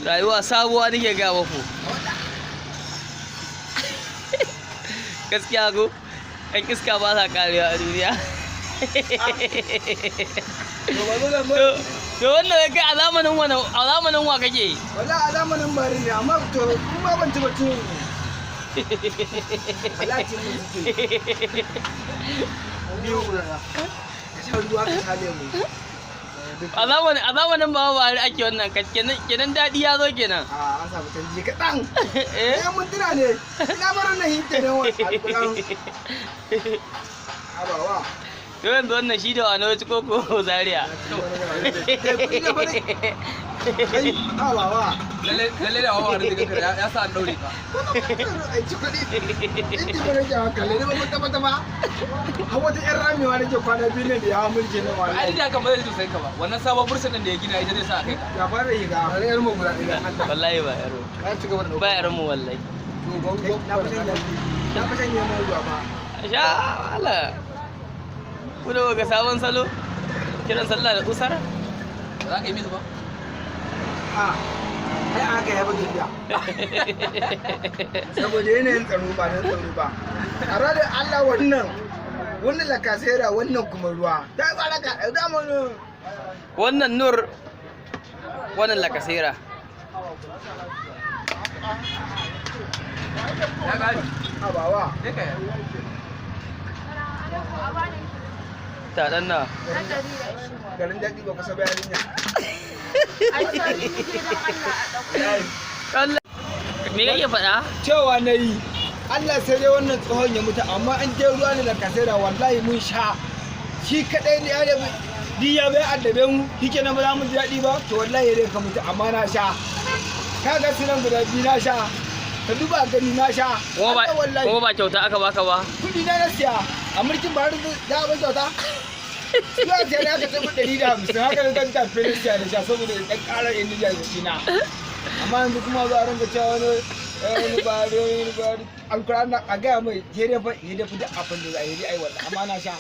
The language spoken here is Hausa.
Rayuwa sabuwa nake ga muku. Gaskiya ko ɗan iska ba sa karewa a duniya. To ba zo da mu. To wannan kai a zamanin wani, a zamanin wa kake? Wallahi a zamanin Buhari ne, amma to kuma ban ci ba tun. Wallahi cin mu suke. Biyu ka sha ruwa, ka sha lemu. A zamanin Baba Buhari ake wannan, kenan kenan daɗi ya zo kenan. A an samu canji kaɗan. Eh. Eh, mun tuna ne. Ina barin na hinte ne wa alƙur'an. Abawa. To yanzu wannan shi da wani wasu koko Zaria. Kai, abawa. Lalle lalle da wawa da kanka ya sa an daure ka. Ai ci kuɗi. Inda ba nake hawa kalle ne ba mun tabbata ba. Har wata ƴan ramewa nake kwana biyu ne da ya hawa mulki ne Ai wallahi. da haka ba zai tausayin ka ba. Wannan sabon bursin din da ya gina ita zai sa a kai ka. Ya fara yi ga har yar mu guda ɗaya. Wallahi ba yaro. Ka ci gaba da Ba yaron mu wallahi. Na fi shan na fi shan neman ruwa ba. Sha Allah. Ku da ga sabon salo? Kiran sallah da usar? Ba za ka yi musu ba. A ai aka yaba tafiya. Saboda yanayin tsaro ba na tsaro ba. A ranar Allah wannan wannan lakasera, wannan kuma ruwa. Ta tsara ka dama ne. Wannan nur, wannan lakasera. Ya kare. Abawa. Sai ka yi. Ta dan na. Garin daɗi ba kusa bayanin ya. Allah. Me kake faɗa? Cewa na yi Allah sai dai wannan tsohon ya mutu, amma an je ruwa ne da kasera wallahi mun sha shi kadai ne ya di ya bai addabe mu shi kenan, ba za mu ji daɗi ba. To wallahi dai ka mutu, amma na sha. Ka ga sunan guda biyu na sha, ka duba gani na sha. Kuma ba Allah wallahi. Kuma ba kyauta aka baka ba. Kuɗi na na siya. A mulkin Buhari za a bai kyauta? Zuwa siya ne aka tafi 150, haka na zan tafi na siya da sha saboda in ɗan ƙara yin niyyar jikina. Amma yanzu kuma za a rinka cewa wani wani Buhari, wani Buhari. Alkur'an a gaya mai ya dafa duk abin da za a yi ai wallahi, amma na sha.